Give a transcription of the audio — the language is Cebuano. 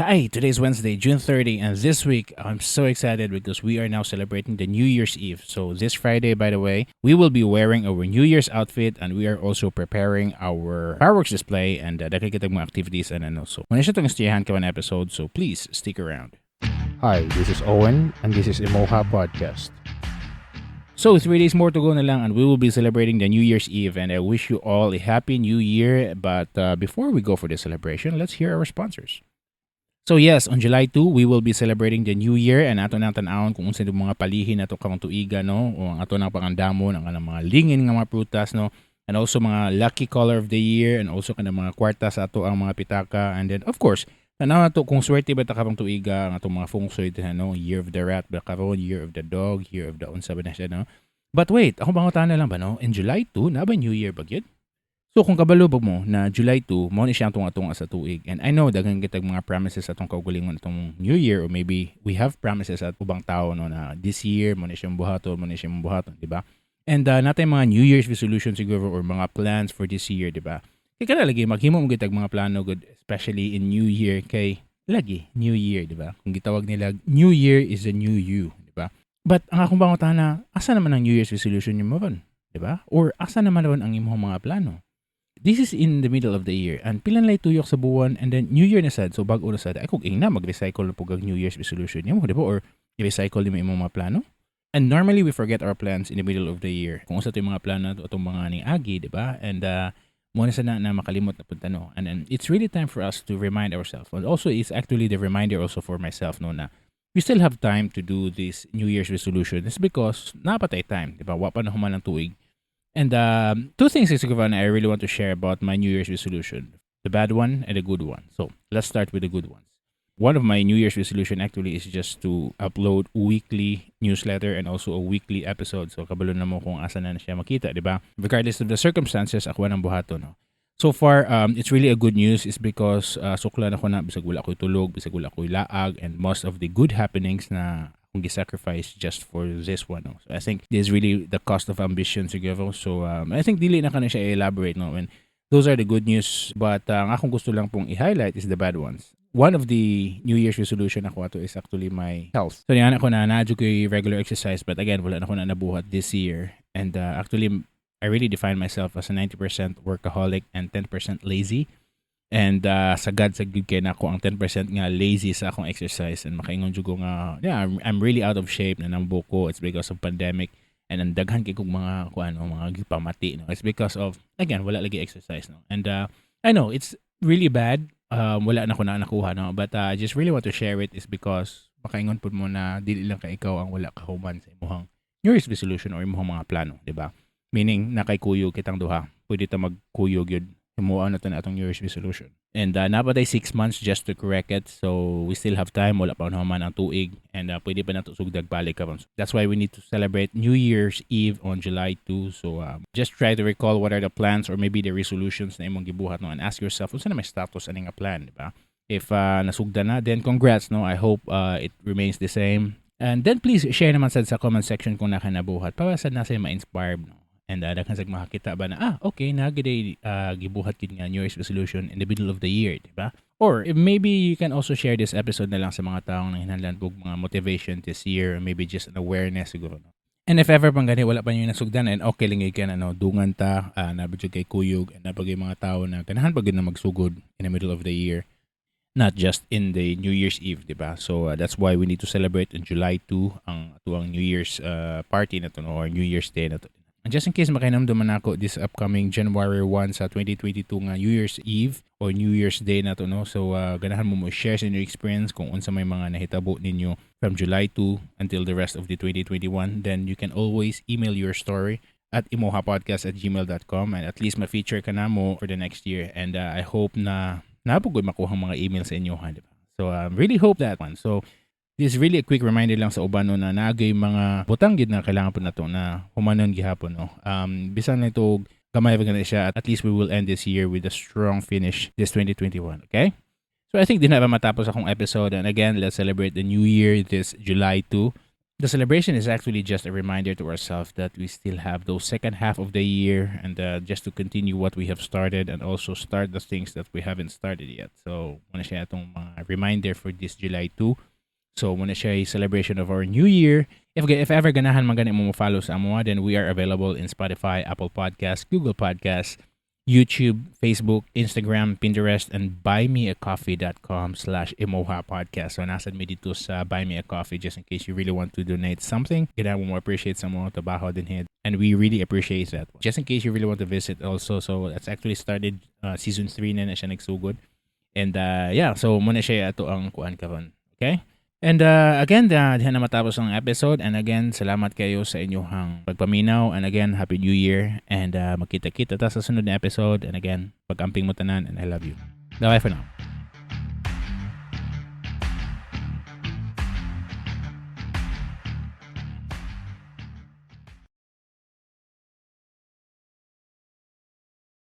Hi, today's Wednesday, June 30, and this week I'm so excited because we are now celebrating the New Year's Eve. So this Friday, by the way, we will be wearing our New Year's outfit and we are also preparing our fireworks display and daghan kitag mga activities and ano. So, mao na siya atong istoryahan karon episode, so please stick around. Hi, this is Owen, and this is Emoha Podcast. So, 3 days more to go na lang and we will be celebrating the New Year's Eve, and I wish you all a happy New Year. But before we go for the celebration, let's hear our sponsors. So yes, on July 2, we will be celebrating the New Year and ato nang tan-awon kung unsa mga palihin nato karong tuiga, no, o ang ato nang pangandamon ang kanang mga lingin nga mga prutas, no, and also mga lucky color of the year and also kanang mga kwarta sa ato ang mga pitaka. And then, of course, tanaw nato kung swerte ba ta karong tuiga ang atong mga feng shui, no, Year of the Rat ba karon, Year of the Dog, Year of the unsa ba na siya, no. But wait, ako pangutana lang ba, no, in July 2 naa ba New Year ba gyud? So kung kabalo ba mo na July 2 mao ni siya ang tunga-tunga sa tuig. And I know daghan kitag mga promises atong kaugalingon atong New Year, or maybe we have promises at ubang tao, no, na this year mao ni siyang buhaton, mao ni siyang buhaton, di ba? And naa tay mga New Year's resolution siguro or mga plans for this year, di ba? Kay kana lagi maghimo mo kitag mga plano gud, especially in New Year, kay lagi New Year, di ba? Kung gitawag nila, New Year is a new you, di ba? But ang akong pangutana, asa naman ang New Year's resolution nimo ron, di ba? Or asa naman ron ang imong mga plano? This is in the middle of the year and pila na tuyok sa buwan and then New Year na sad, so bag-o na sad. Ay kung ingna mag-recycle na pud ang New Year's resolution nimo, di ba? Or i-recycle nimo imong mga plano. And normally we forget our plans in the middle of the year, kung unsa to yung mga plano nato atong mga ni-agi, di ba? And mao na sana na makalimot na punta, no. And it's really time for us to remind ourselves, and also it's actually the reminder also for myself, no, na we still have time to do this New Year's resolution. It's because naa pa tay time, di ba? Wa pa na human ang tuig. And two things is na I really want to share about my New Year's resolution: the bad one and the good one. So let's start with the good ones. One of my New Year's resolution actually is just to upload weekly newsletter and also a weekly episode. So kabalo na mo kung asa na siya makita, di ba? Regardless of the circumstances, ako nang buhaton, no? So far, it's really a good news is because suklan ako na bisag wala ko'y tulog, bisag wala ko'y laag, and most of the good happenings na akong gi-sacrifice just for this one. No? So I think this is really the cost of ambition siguro. So I think dili na kana siya i-elaborate, no. And those are the good news, but ang akong gusto lang pong i-highlight is the bad ones. One of the New Year's resolution ako ato is actually my health. So yan ako na naa ko'y regular exercise, but again, wala na ko na nabuhat this year. And actually, I really define myself as a 90% workaholic and 10% lazy. And sagad sa gud kay nako ang 10% nga lazy sa akong exercise and makaingon jud ko nga, yeah, I'm really out of shape na nang ko. It's because of pandemic and ang daghan kay kog mga kuan, mga gipamati, no. It's because of, again, wala lagi exercise, no. And I know it's really bad, wala na ko na nakuha, no, but I just really want to share it is because makaingon pud mo na dili lang ka ikaw ang wala kahuman sa imong New Year's resolution or imong mga plano, di ba? Meaning naa kay kuyog kitang duha, pwede ta magkuyog yun, himuon na to na atong New Year's resolution. And naa pa tay 6 months just to correct it. So we still have time. Wala pa naman ang tuig. And pwede pa nato sugdag balik karon. That's why we need to celebrate New Year's Eve on July 2. So just try to recall what are the plans or maybe the resolutions na imong gibuhat, no, and ask yourself unsa na may status ani nga plan, di ba? If nasugda na, then congrats, no. I hope it remains the same. And then please share naman sad sa comment section kung naa kay nabuhat para sad na sa ma-inspired, no. And daghan sa makakita ba na, ah, okay, naa giday gibuhat gid nga New Year's resolution in the middle of the year, di ba? Or if maybe you can also share this episode na lang sa mga taong nanghinahanglan og mga motivation this year or maybe just an awareness siguro, no? And if ever pang gani wala pa niyo nasugdan and okay lang gyud ano, dungan ta, naa ba kay kuyog and naa mga tao na ganahan pa gyud na magsugod in the middle of the year, not just in the New Year's Eve, di ba? So that's why we need to celebrate in July 2 ang atuang New Year's party na to, no, or New Year's Day na to. And just in case makahinumduman nako this upcoming January 1 sa 2022 nga New Year's Eve or New Year's Day na to, no. So ganahan mo mo share sa inyong experience kung unsa may mga nahitabo ninyo from July 2 until the rest of the 2021, then you can always email your story at imohapodcast@gmail.com and at least ma-feature ka na mo for the next year. And I hope na naa po'y makuha mga email sa inyo, ha, di ba? So really hope that one. So this is really a quick reminder lang sa uban, no, na naa gyuy mga butang gid na kailangan po nato na humanon gihapon, no. Bisan na ito gamay pa gani siya, at least we will end this year with a strong finish this 2021, okay? So I think di na ba matapos akong episode, and again, let's celebrate the new year this July 2. The celebration is actually just a reminder to ourselves that we still have those second half of the year and just to continue what we have started and also start the things that we haven't started yet. So, mao na siya atong mga reminder for this July 2. So, mao na siya celebration of our new year. If ever ganahan man gani mo mo-follow sa amoa, then we are available in Spotify, Apple Podcasts, Google Podcasts, YouTube, Facebook, Instagram, Pinterest, and buymeacoffee.com/emohapodcast. So, naa sad mi didto sa Buy Me a Coffee just in case you really want to donate something. Ganahan mo mo appreciate sa among trabaho dinhi. And we really appreciate that. Just in case you really want to visit also. So, that's actually started season 3 na siya nagsugod. And yeah, so mao na siya atoang kuan karon. Okay? And again, diha na matapos ang episode. And again, salamat kayo sa inyong pagpaminaw. And again, Happy New Year. And magkita-kita ta sa sunod na episode. And again, pag-amping mo tanan and I love you. Bye for now.